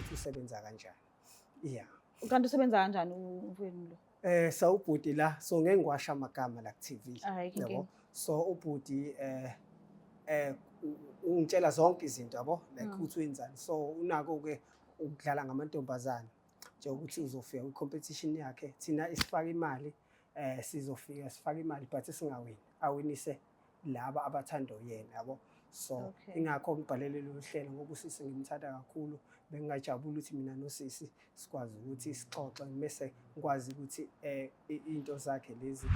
ukuthi usebenza kanjani. Yeah. Kanti usebenza kanjani umfowenu lo? So ubhuti la, so ngeke ngiwasho amagama la ku-TV. Ayikho Yabo. inkinga. So ubhuti ungitshela zonke izinto, yabo, like ukuthi wenzani. So unako ke ukudlala ngamantombazane. Njengokuthi uzofika kwi-competition yakhe, thina isifaka imali, sizofika sifake imali but singawini. Awinise laba abathanda yena, yabo. So ingakho ngibhalele lolu hlelo ngoba usisi ngimthanda kakhulu. Bengingajabula ukuthi mina nosisi sikwazi ukuthi sixoxe bese ngikwazi ukuthi into zakhe lezi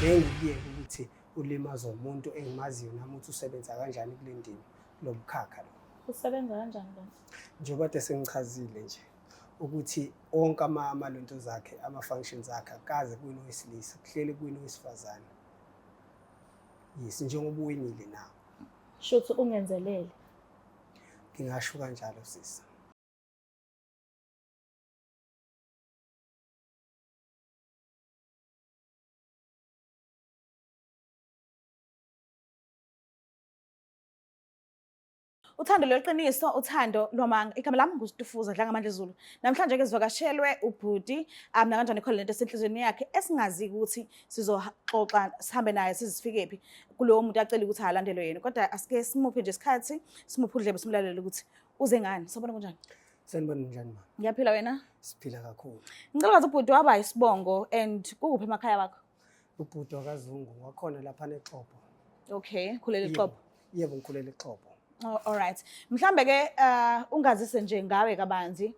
bengikuyeke ukuthi ulimaza umuntu engimaziyo nami ukuthi usebenza kanjani kule ndima lo mkhakha lo. Usebenza kanjani kanti? Njengoba kade sengichazile nje ukuthi onke amalonto zakhe, ama-functions akhe akaze kuwina owesilisa, kuhleli kuwina owesifazane. Yes, njengoba uwinile nawe. Shuthi ungenzelele. Ngingasho kanjalo sisi. Uthando lweqiniso, uthando lwamanga. Igama lami nguStufuza Dlangamandla Zulu. Namhlanje ke sivakashelwe ubhuti, nakanjani khona lento esenhlizweni yakhe esingazi ukuthi sizoxoxa sihambe naye size sifike phi kulowo muntu acela ukuthi alandelwe yena. Kodwa asike simuphe nje isikhathi, simuphe udlebe simlalele ukuthi uze ngani. Sawubona, kunjani? Sanibona, njani ma? Ngiyaphila, wena? Siphila kakhulu. Ngicela ukwazi ubhuti waba isibongo and kukuphi emakhaya wakho? Ubhuti wakaZungu wakhona lapha neXobho. Okay, khulele eXobho. Yebo, ngikhulele eXobho. Oh, all right. Mhlambe ke ungazise nje ngawe kabanzi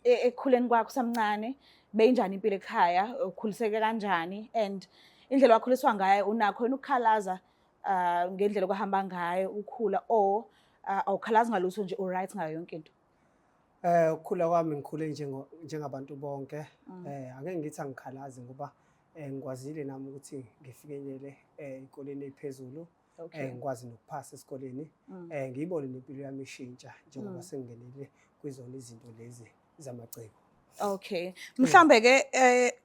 ekukhuleni kwakho usamncane, beyinjani impilo ekhaya, ukhuliseke kanjani and indlela wakhuliswa ngayo, unakho yini ukukhalaza ngendlela okuhamba ngayo ukhula or awukhalazi ngalutho nje, u-right ngayo yonke into? Ukukhula kwami ngikhule njengabantu bonke. Ake ngithi angikhalazi ngoba ngikwazile nami ukuthi ngifikelele ezikoleni eziphezulu. Ngikwazi nokuphasa esikoleni. Ngiyibone nempilo yami ishintsha njengoba sengingenele kwizona izinto lezi zamaciko. Okay. Mhlambe ke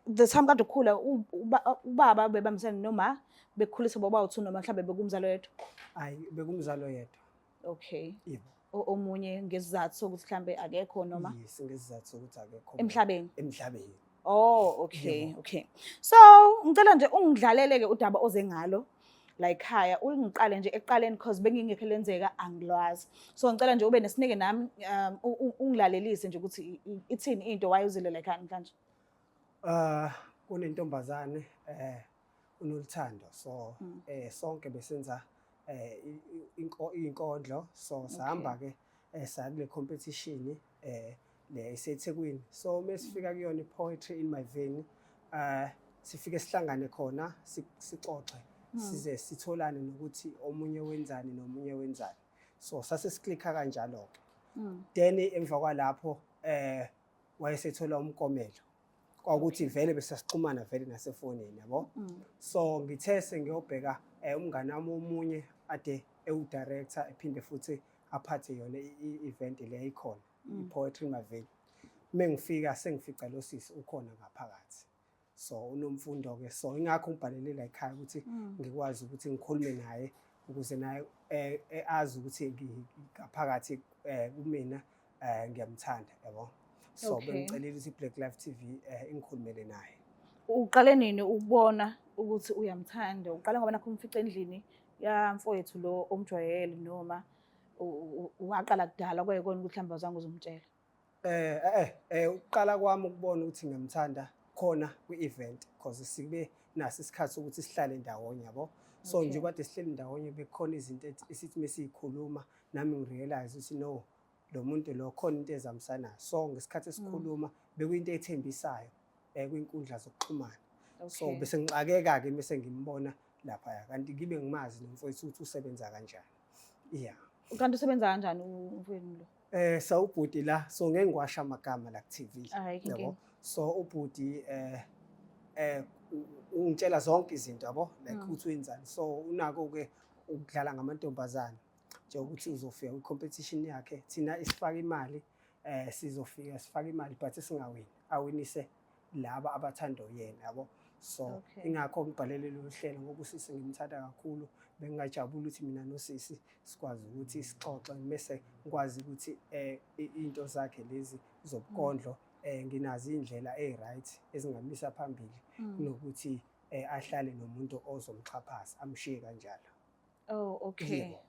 the time kade ukhula ubaba bebambisene noma bekukhulisa boba u2 noma mhlambe bekumzalo yedwa? Hayi, bekumzalo yedwa. Okay. Yebo. Omunye ngesizathu sokuthi mhlambe akekho noma? Yes, ngesizathu sokuthi akekho. Emhlabeni. Emhlabeni. Oh, okay, Yebo. okay. So, ngicela nje ungidlalele ke udaba oze ngalo la ekhaya, ungiqale nje ekuqaleni because bengingekho lenzeka, angilwazi. So ngicela nje ube nesineke nami, ungilalelise nje ukuthi ithini into wayuzile la ekhaya namhlanje. Kunentombazane uNoluthando, so sonke besenza inkondlo, so sahamba ke saya kule competition le eseThekwini. So mesifika kuyona i-Poetry in My Vein, sifike sihlangane khona, sixoxe size sitholane nokuthi omunye wenzani nomunye wenzani. So sase siklikha kanjalo ke. Then emva kwalapho wayesethola umkomelo. Kwakuthi vele besasixhumana vele nasefonini, yabo. So ngithe sengiyobheka umngane wami omunye ade ewu-director ephinde futhi aphathe yona i-event le ikhona, i-Poetry in My Vein. Mengifika sengifica lo sisi ukhona ngaphakathi. So uNomfundo ke, so ingakho ngibhalele la ekhaya ukuthi ngikwazi ukuthi ngikhulume naye ukuze naye azi ukuthi ngaphakathi kumina ngiyamthanda, yabo. So bengicelile ukuthi Black Life TV ingikhulumele naye. Uqale nini ukubona ukuthi uyamthanda? Uqale ngoba nakho umfica endlini yamfowethu lo omjwayele noma waqala kudala kwayekona ukuthi mhlawumbe awuzange uzumtshela? Ukuqala kwami ukubona ukuthi ngiyamthanda khona kwi-event because sibe naso isikhathi sokuthi sihlale ndawonye, yabo. So nje kade sihleli ndawonye bekukhona izinto esithi mesiyikhuluma nami ngi-realize ukuthi no, lo muntu lo khona into ezamsanayo. So ngesikhathi esikhuluma bekuyinto ethembisayo kwinkundla zokuxhumana. So bese ngixakeka ke bese ngimbona lapha, kanti ngibe ngimazi nomfowethu ukuthi usebenza kanjani. Yeah. Kanti usebenza kanjani umfowenu lo? So ubhuti la, so ngeke ngiwasho amagama la ku-TV. Ayikho Yabo. inkinga. So ubhuti ungitshela zonke izinto, yabo, like ukuthi wenzani. So unako ke ukudlala ngamantombazane. Njengokuthi uzofika kwi-competition yakhe, thina isifaka imali, sizofika sifake imali but singawini. Awinise laba abathanda yena, yabo. So ingakho ngibhalele lolu hlelo, ngoba usisi ngimthanda kakhulu. Bengingajabula ukuthi mina nosisi sikwazi ukuthi sixoxe, bese ngikwazi ukuthi into zakhe lezi zobukondlo nginazo iy'ndlela ey'right ezingamisa phambili kunokuthi ahlale nomuntu ozomxhaphaza amshiye kanjalo. Oh, okay. Yebo.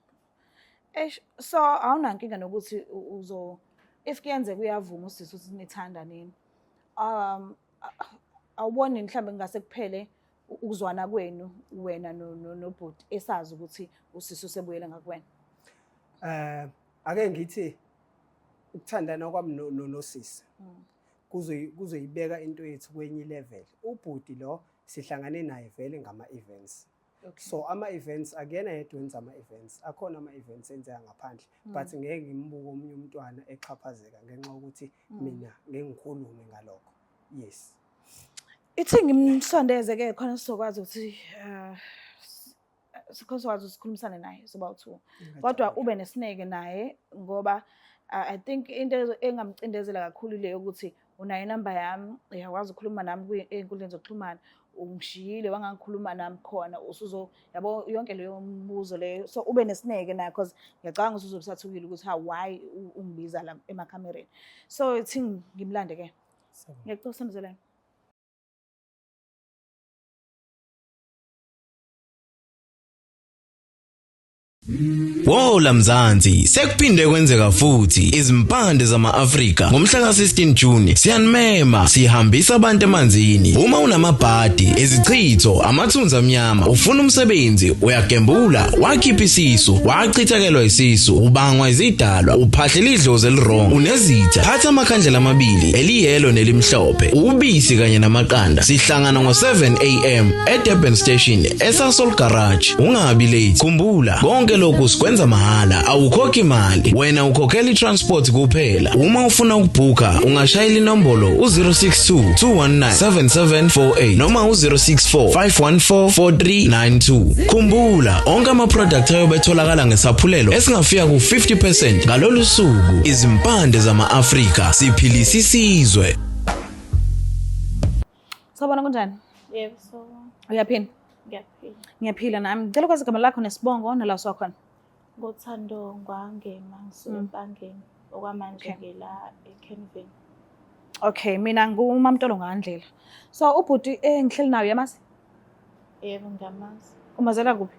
Eish, so awunankinga nokuthi uzo if kuyenzeka uyavuma usisi ukuthi nithanda nini. Awuboni mhlambe kungase kuphele ukuzwana kwenu wena nobhuti esazi ukuthi usisi usebuyele ngakuwena? Ake ngithi ukuthandana kwami nosisi kuzoyibeka into yethu kwenye level. Ubhuti lo sihlangane naye vele ngama events. So ama events akuyena yedwa wenza ama events, akhona ama events enzeka ngaphandle, but ngeke ngimbuke omunye umntwana exhaphazeka ngenxa yokuthi mina ngeke ngikhulume ngalokho. Yes. Ithi ngimsondeze ke khona sizokwazi ukuthi sizokwazi ukuthi sikhulumisane naye soba u2. Kodwa ube nesineke naye ngoba I think into engamcindezela kakhulu le yokuthi unayo inamba yami, uyakwazi ukukhuluma nami ey'nkundleni zokuxhumana, ungishiyile wangangikhuluma nami khona, usuzo yabo yonke leyo mbuzo leyo. So ube nesineke naye because ngiyacabanga ukuthi uzobe usathukile ukuthi ha why ungibiza la emakhamereni. So ithi ngimlande ke. Ngiyacela usondezelane. Wola Mzansi, sekuphinde kwenzeka futhi izimpande zama-Afrika ngomhla ka-16 June siyanimema, sihambisa abantu emanzini. Uma unamabhadi, izichitho, amathunzi amnyama, ufuna umsebenzi, uyagembula, wakhipha isisu, wachithekelwa isisu, ubangwa izidalwa, uphahlela idlozi elirong, unezitha, phatha amakhandlela amabili, eliyelo nelimhlophe, ubisi kanye namaqanda. Sihlangana ngo-7 am eDurban Station, eSasol Garage. Ungabi late. Khumbula, konke lokhu sikwenza mahhala, awukhokhi imali. Wena ukhokhela i-transport kuphela. Uma ufuna ukubhuka, ungashayela inombolo u-062 219 7748 noma u-064 514 4392. Khumbula, onke ama-product ayobe etholakala ngesaphulelo esingafika ku-50% ngalolu suku. Izimpande zama-Afrika, siphilisa isizwe. Sawubona, kunjani? Yebo, so Uyaphila? Ngiyaphila. Ngiyaphila nami. Ngicela ukwazi igama lakho nesibongo nala usuka khona. Ngothando ngwangema, ngisuka eMpangeni. Okwamanje ngila eKenvin. Okay, mina nguMamtolo ngandlela. So ubhuti engihleli nayo uyamazi? Yebo, ngiyamazi. Umazela kuphi?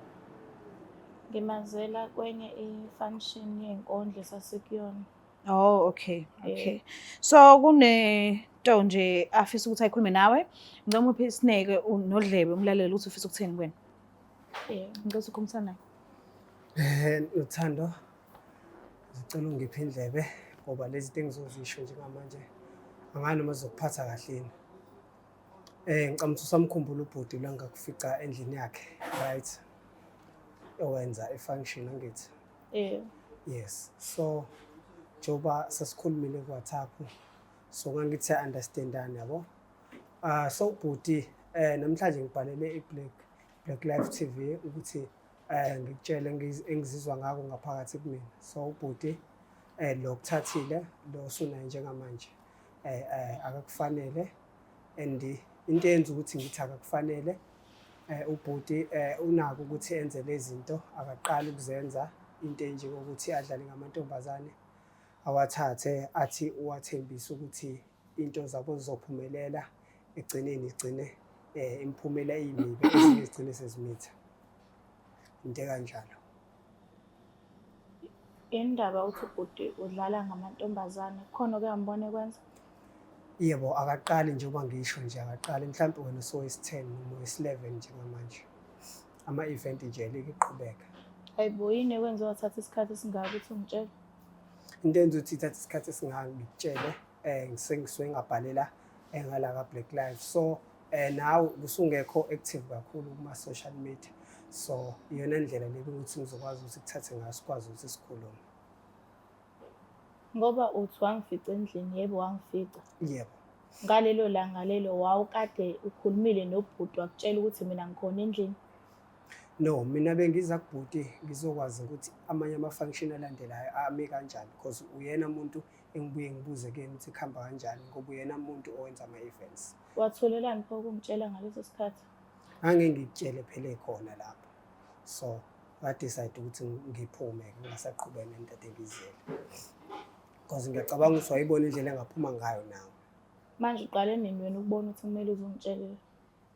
Ngimazela kwenye i-function yenkondlo esasikuyona. Oh, okay. Okay. So kunento nje afisa ukuthi ayikhulume nawe. Ngicela umuphe isineke nodlebe umlaleli ukuthi ufisa ukuthini kuwena. Yebo. Ngicela ukukhulumisana naye. Uthando, ngicela ungiphe indlebe ngoba lezi zinto engizozisho njengamanje angani noma zizokuphatha kahle yini. Ngicabanga ukuthi usamkhumbula ubhuti la ngakufica endlini yakhe, right? Owenza i-function angithi. Yebo. Yes. So njengoba sesikhulumile ku-WhatsApp, so ngangithi siya-understandana yabo. So ubhuti namhlanje ngibhalele i-Black Black Life TV ukuthi ngikutshele engizizwa ngako ngaphakathi kumina. So ubhuti lo kuthathile lo usunaye njengamanje akakufanele, and into eyenza ukuthi ngithi akakufanele, ubhuti unako ukuthi enze lezi zinto, akaqali ukuzenza into enjengokuthi adlale ngamantombazane, awathathe athi uwathembisa ukuthi into zabo zizophumelela, ekugcineni igcine imiphumela iyimibi, ezinye zigcine sezimitha, into ekanjalo. Indaba uthi ubhuti udlala ngamantombazane, khona oke wambona ekwenza? Yebo, akaqali njengoba ngisho nje, akaqali. Mhlawumbe wena usowesi-10 noma owesi-11 njengamanje, ama-event nje elike iqhubeka. Hayibo, yini ekwenza wathatha isikhathi esingaka ukuthi ungitshele? Into enza ukuthi ithathe isikhathi esingaka ngikutshele, ngisuke ngabhalela ngala ka-Black Life, so nawe busungekho active kakhulu kuma-social media, so iyona ndlela le ukuthi ngizokwazi ukuthi kuthathe ngayo sikwazi ukuthi sikhulume. Ngoba uthi wangifica endlini, yebo wangifica. Yebo. Ngalelo langa lelo wawukade ukhulumile nobhuti wakutshela ukuthi mina ngikhona endlini? No, mina bengiza kubhuti ngizokwazi ukuthi amanye ama-function alandelayo ami kanjani, because uyena muntu engibuye ngibuze kuyena ukuthi kuhamba kanjani, ngoba uyena muntu owenza ama-events. Wathulelani pho ukungitshela ngaleso sikhathi? Ngangeke ngikutshele phela ekhona lapho, so nga-decide ukuthi ngiphume-ke ngingasaqhubeki nento ade ngiyizele, because ngiyacabanga ukuthi wayibona indlela engaphuma ngayo nawe. Manje uqale nini wena ukubona ukuthi kumele uze ungitshele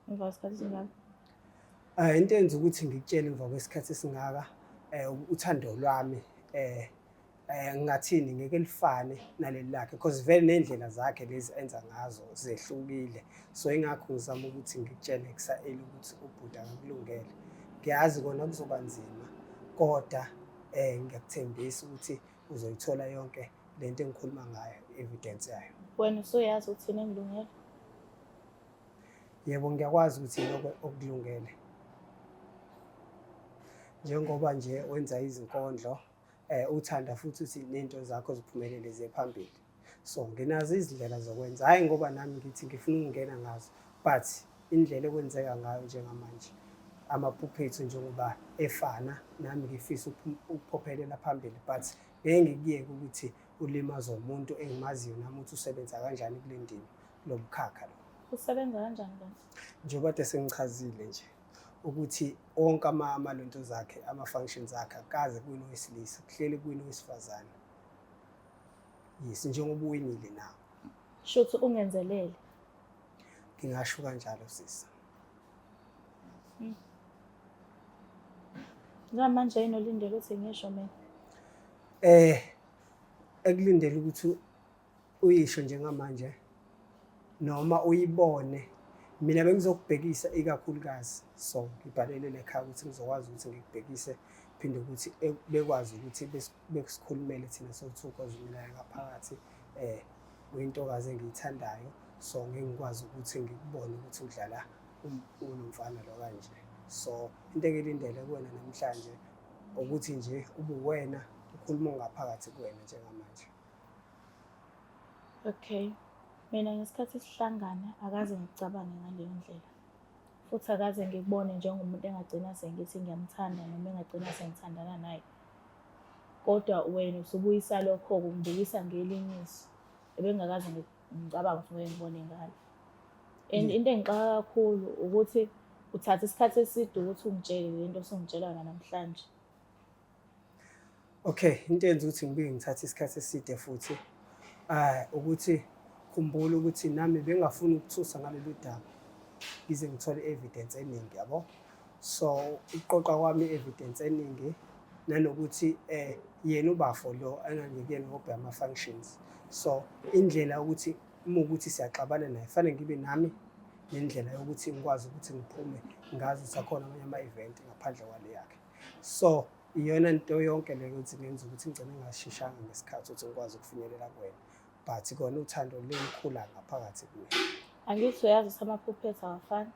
emva kwesikhathi esingaka? Into eyenza ukuthi ngikutshele emva kwesikhathi esingaka, uthando lwami, ngingathini, ngeke lifane naleli lakhe, because vele ney'ndlela zakhe lezi enza ngazo zehlukile. So ingakho ngizama ukuthi ngikutshele kusa-early ukuthi ubhuti akakulungele. Ngiyazi kona kuzoba nzima, kodwa ngiyakuthembisa ukuthi uzoyithola yonke lento engikhuluma ngayo, i-evidence yayo. Wena usuyazi ukuthi yini engilungele? Yebo, ngiyakwazi ukuthi yini okulungele. Njengoba nje wenza izinkondlo, uthanda futhi ukuthi ney'nto zakho ziphumelele ziye phambili. So nginazo izindlela zokwenza, hhayi ngoba nami ngithi ngifuna ukungena ngazo, but indlela ekwenzeka ngayo njengamanje, amaphupho ethu njengoba efana, nami ngifisa ukuphophelela phambili, but ngeke ngikuyeke ukuthi ulimaze umuntu engimaziyo nami ukuthi usebenza kanjani kule ndima, lo mkhakha lo. Usebenza kanjani kanti? Njengoba kade sengichazile nje ukuthi onke amalonto zakhe, ama-functions akhe akaze kuwina owesilisa, kuhleli kuwina owesifazane. Yes, njengoba uwinile nawe. Shuthi ungenzelele. Ngingasho kanjalo sisi. Njengamanje yini olindele ukuthi ngisho mina? Ekulindele ukuthi uyisho njengamanje noma uyibone, mina bengizokubhekisa ikakhulukazi, so ngibhalele lekhaya ukuthi ngizokwazi ukuthi ngikubhekise, phinde ukuthi bekwazi ukuthi besikhulumele thina sowu-two, cause mina ngaphakathi uyintokazi engiyithandayo, so ngeke ngikwazi ukuthi ngikubone ukuthi udlala unomfana lo kanje. So into engilindele kuwena namhlanje ukuthi nje ube uwena, ukhuluma ngaphakathi kuwena njengamanje. Okay. Mina ngesikhathi sihlangana akaze ngikucabange ngaleyo ndlela. Futhi akaze ngikubone njengomuntu engagcina sengithi ngiyamthanda noma engagcina sengithandana naye. Kodwa wena usubuyisa lokho kungibukisa ngelinye iso. Ebengakaze ngicabanga ukuthi ngeke ngibone ngalo. And into engixaka kakhulu ukuthi uthatha isikhathi eside ukuthi ungitshele le nto osungitshela yona namhlanje. Okay, into eyenza ukuthi ngibuye ngithathe isikhathi eside futhi ukuthi khumbula ukuthi nami bengingafuni ukuthusa ngalolu daba ngize ngithole i-evidence eningi, yabo. So ukuqoqa kwami i-evidence eningi, nanokuthi yena ubafo lo engangikuyena ngobheka ama-functions, so indlela ukuthi uma ukuthi siyaxabana naye fanele ngibe nami nendlela yokuthi ngikwazi ukuthi ngiphume, ngazi ukuthi akhona amanye ama-event ngaphandle kwale yakhe. So iyona nto yonke leyo ukuthi ngenza ukuthi ngigcine ngingasheshanga ngesikhathi ukuthi ngikwazi ukufinyelela kuwena, but kona uthando lukhula ngaphakathi kumina. Angithi uyazi ukuthi amaphupho ethu awafani.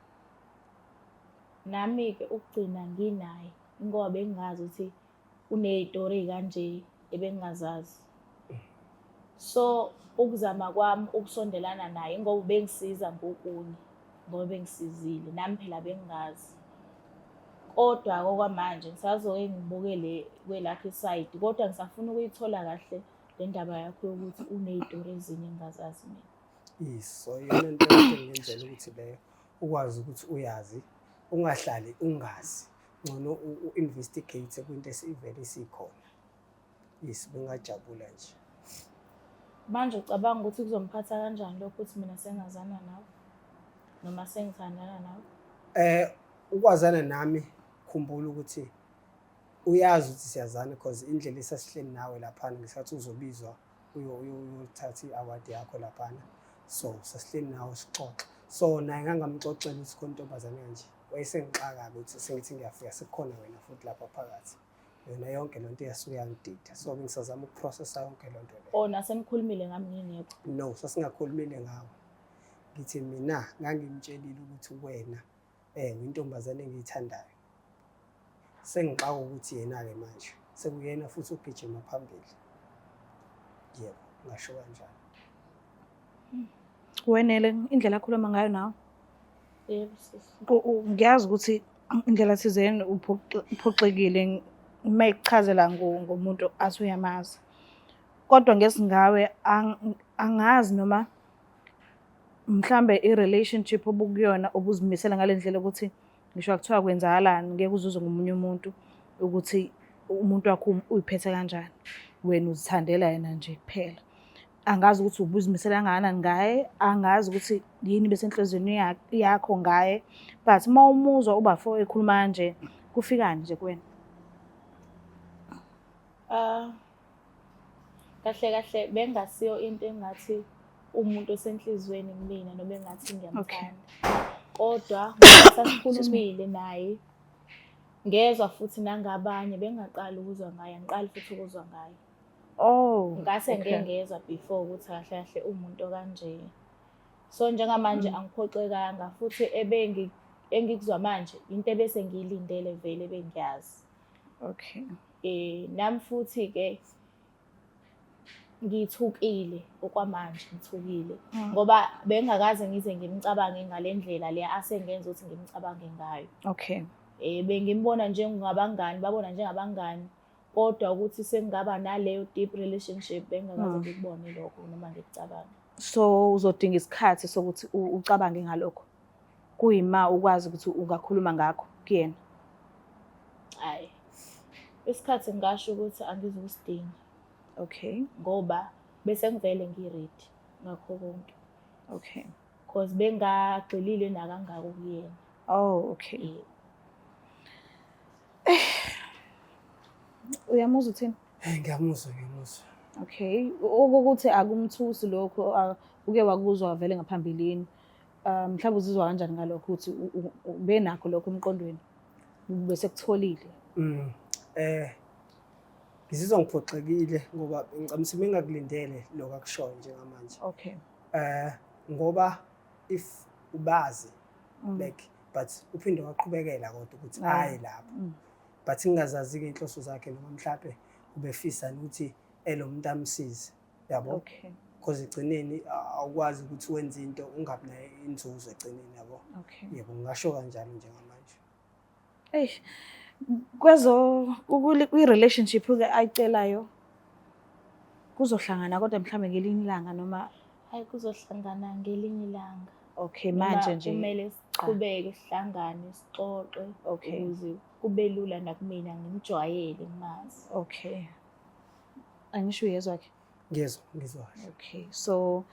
Nami-ke ukugcina nginaye ingoba bengingazi ukuthi uney'tori ey'kanje ebengingazazi. So ukuzama kwami ukusondelana naye ingoba ubengisiza ngokunye, ngoba bengisizile nami phela bengingazi. Kodwa okwamanje ngisazoke ngibuke le kwelakho isayidi, kodwa ngisafuna ukuyithola kahle le ndaba yakho yokuthi uney'tori ezinye engingazazi mina. Yes, so iyona nto engenzela ukuthi leyo ukwazi ukuthi uyazi, ungahlali ungazi, ngcono u-investigate kwinto esivele isikhona. Yes, bengajabula nje. Manje ucabanga ukuthi kuzomphatha kanjani lokho ukuthi mina sengazana nawe noma sengithandana nawe? Ukwazana nami, khumbula ukuthi uyazi ukuthi siyazana, because indlela esasihleli nawe laphana ngesikhathi uzobizwa uyothatha i-award yakho laphana, so sasihleli nawe sixoxa, so naye ngangamxoxela ukuthi khona intombazane kanje, wayesengixaka-ke ukuthi sengithi ngiyafika sekukhona wena futhi lapha phakathi. Yona yonke lento iyasuke yangidida, so bengisazama ukuprocessa yonke lento leyo. Oh, nasenikhulumile ngami ngingekho? No, sasingakhulumile ngawe. Ngithi mina ngangimtshelile ukuthi wena uyintombazane engiyithandayo. Sengixaka ukuthi yena-ke manje sekuyena futhi ugijima phambili. Yebo, ngasho kanjalo. Wenele indlela akhuluma ngayo nawe? Yebo sisi. Ngiyazi ukuthi Indlela thizeni uphoxekile uma ekuchazela ngomuntu athi uyamazi. Kodwa ngesingawe angazi noma mhlambe i-relationship obukuyona ubuzimisela ngale ndlela ukuthi ngisho kuthiwa kwenzakalani ngeke uzuze ngomunye umuntu ukuthi umuntu wakho uyiphethe kanjani. Wena uzithandela yena nje kuphela. Angazi ukuthi ubuzimisela kangakanani ngaye, angazi ukuthi yini besenhliziyweni yakho ngaye, but uma umuzwa ubafo ekhuluma kanje, kufikani nje kuwena? Ah, kahle kahle bengasiyo into engathi umuntu osenhliziyweni kumina noma engathi ngiyamthanda. Kodwa ngoba sasikhulumile naye ngezwa futhi nangabanye bengaqali ukuzwa ngaye, angiqali futhi ukuzwa ngaye. Oh. Ngase okay. ngike ngezwa before ukuthi kahle kahle umuntu okanje. So njengamanje angiphoxekanga futhi ebengi engikuzwa manje into ebese ngiyilindele vele bengiyazi. Okay. Nami futhi ke ngithukile okwamanje ngithukile ngoba bengakaze ngize ngimcabange ngale ndlela le asengenza ukuthi ngimcabange ngayo. Okay. Bengimbona njengabangani, babona njengabangani kodwa ukuthi sengingaba naleyo deep relationship bengingakaze ngikubone lokho noma ngikucabange. So uzodinga isikhathi sokuthi ucabange ngalokho. Kuyima ukwazi ukuthi ungakhuluma ngakho kuyena. Hayi. Isikhathi ngingasho ukuthi angizukusidinga Okay. ngoba bese ngivele ngi-ready ngakho konke. Okay. Cause bengagxilile nakangako kuyena. Oh, okay. Uyamuzwa uthini? Ngiyamuzwa, ngiyamuzwa. Okay. Ukuthi akumthusi lokho uke wakuzwa vele ngaphambilini. Mhlawumbe uzizwa kanjani ngalokho ukuthi ube nakho lokho emqondweni bese kutholile. Ngizizwa ngiphoxekile ngoba ngicabanga bengakulindele lokho akushoyo njengamanje. Okay. Ngoba if ubazi like but uphinde waqhubekela kodwa ukuthi aye lapho. But ngingazazi-ke inhloso zakhe noma mhlampe ubefisa ukuthi elo muntu amsize. Yabo? Okay. Because egcineni awukwazi ukuthi wenze into ungabi nayo inzuzo egcineni yabo. Okay. Yebo, ngingasho kanjalo njengamanje. Eish. Kwezo kwi-relationship ke ayicelayo kuzohlangana kodwa mhlambe ngelinye ilanga noma Hayi kuzohlangana ngelinye ilanga. okay manje Noma nje kumele siqhubeke sihlangane sixoxe Okay. ukuze kube lula nakumina ngimjwayele ngimazi. Okay. Angisho uyezwa ke. Ngiyezwa, ngizwa kahle. Okay. So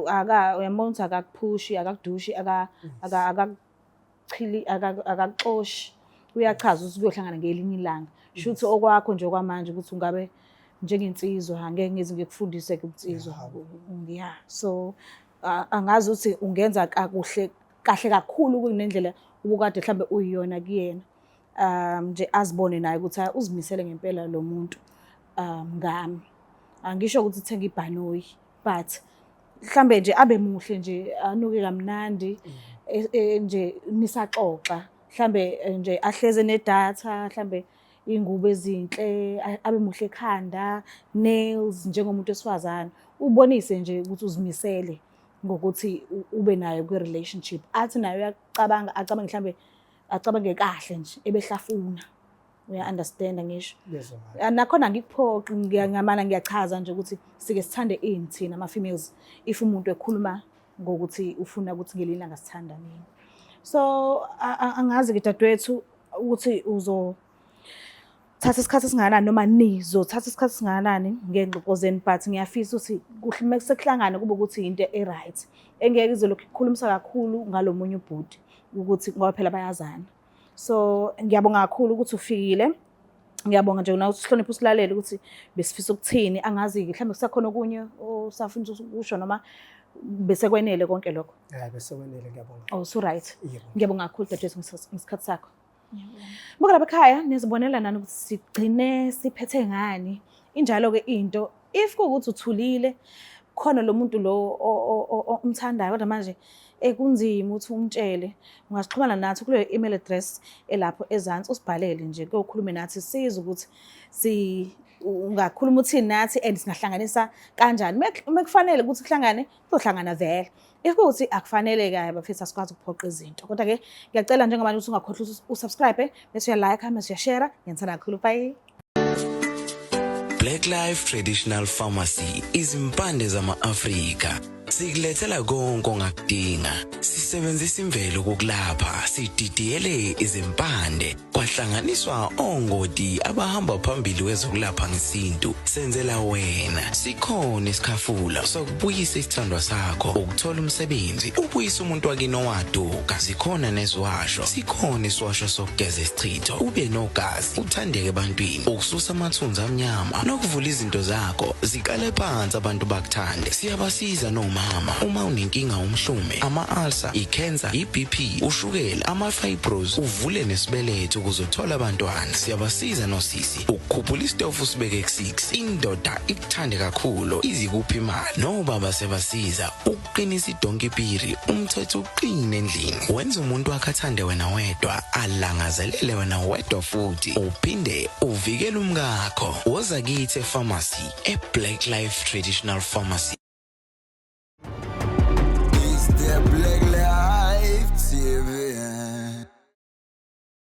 aka uyambona ukuthi akakuphushi, akakudushi, aka aka akakuchili akakuxoshi. Uyachaza ukuthi kuyohlangana ngelinye ilanga. Shuthi okwakho nje okwamanje ukuthi ungabe njengensizwa angeke ngize ngikufundise ke ubunsizwa. Yeah. So angazi ukuthi ungenza kakuhle kahle kakhulu kunendlela ubukade mhlambe uyiyona kuyena. Nje azibone naye ukuthi hayi uzimisele ngempela lo muntu ngami. Angisho ukuthi thenga ibhanoyi but mhlambe nje abe muhle nje anuke kamnandi nje nisaxoxa mhlambe nje ahleze nedatha mhlambe ingubo ezinhle abe muhle ekhanda nails njengomuntu wesifazane ubonise nje ukuthi uzimisele ngokuthi ube nayo kwi-relationship athi naye uyacabanga acabange mhlambe acabange kahle nje ebehlafuna uya-understanda ngisho. Ngiyezwa kahle. Nakhona angikuphoqi ngamana ngiyachaza nje ukuthi sike sithande ini thina ama-females if umuntu ekhuluma ngokuthi ufuna ukuthi ngelinye ilanga sithandaneni. So angazi-ke dadewethu ukuthi uzothatha isikhathi esingakanani noma nizothatha isikhathi esingakanani ngey'ngxoxo zenu but ngiyafisa ukuthi uma sekuhlangana kube ukuthi into e-right engeke izolokhu ikhulumisa kakhulu ngalo munye ubhuti ukuthi ngoba phela bayazana. So ngiyabonga kakhulu ukuthi ufikile. Ngiyabonga nje nawe usihloniphe usilalele ukuthi besifisa ukuthini angazi-ke mhlawumbe kusakhona okunye osafuna ukusho noma bese kwenele konke lokho. Hayi bese kwenele ngiyabonga. Oh so right. Yebo. Ngiyabonga kakhulu dadewethu ngesikhathi sakho. Buka lapha ekhaya nizibonela nani ukuthi sigcine siphethe ngani. Injalo-ke into if kuwukuthi uthulile khona lo muntu lo omthandayo kodwa manje kunzima ukuthi umtshele ungasixhumana nathi kuleyo email address elapho ezansi usibhalele nje kuyokhulume nathi sizwe ukuthi si Ungakhuluma uthini nathi and singahlanganisa kanjani? Uma kufanele ukuthi kuhlangane, kuzohlangana vele. If kuwukuthi akufanele-ke bafethu, asikwazi ukuphoqa izinto. Kodwa-ke ngiyacela njengamanje ukuthi ungakhohlwa ukuthi usubscribe, bese uyalike, bese uyashare. Ngiyanithanda kakhulu, bye. Black Life Traditional Pharmacy, izimpande zama-Afrika. Sikulethela konke ongakudinga. Sisebenzisa imvelo kokulapha, sididiyele izimpande, kwahlanganiswa ongoti abahamba phambili kwezokulapha ngesintu. Senzela wena. Sikhona isikhafula sokubuyisa isithandwa sakho, ukuthola umsebenzi, ubuyise umuntu wakini owaduka. Zikhona neziwasho. Sikhona isiwasho sokugeza isichitho, ube nogazi, uthandeke ebantwini, ukususa amathunzi amnyama nokuvula izinto zakho ziqale phansi abantu bakuthande. Siyabasiza nomama uma unenkinga, umhlume, ama-ulcer, i-cancer, i-BP, ushukela, ama-fibros, uvule nesibeletho ukuze uthole abantwana. Siyabasiza nosisi ukukhuphula isitofu sibeke ku-6, indoda ikuthande kakhulu, izikuphi imali. Nobaba siyabasiza ukuqinisa idonki piri, umthetho uqine endlini, wenza umuntu wakhe athande wena wedwa, alangazelele wena wedwa, futhi uphinde uvikele umkakho. Woza kithi epharmacy, e-Black Life Traditional Pharmacy.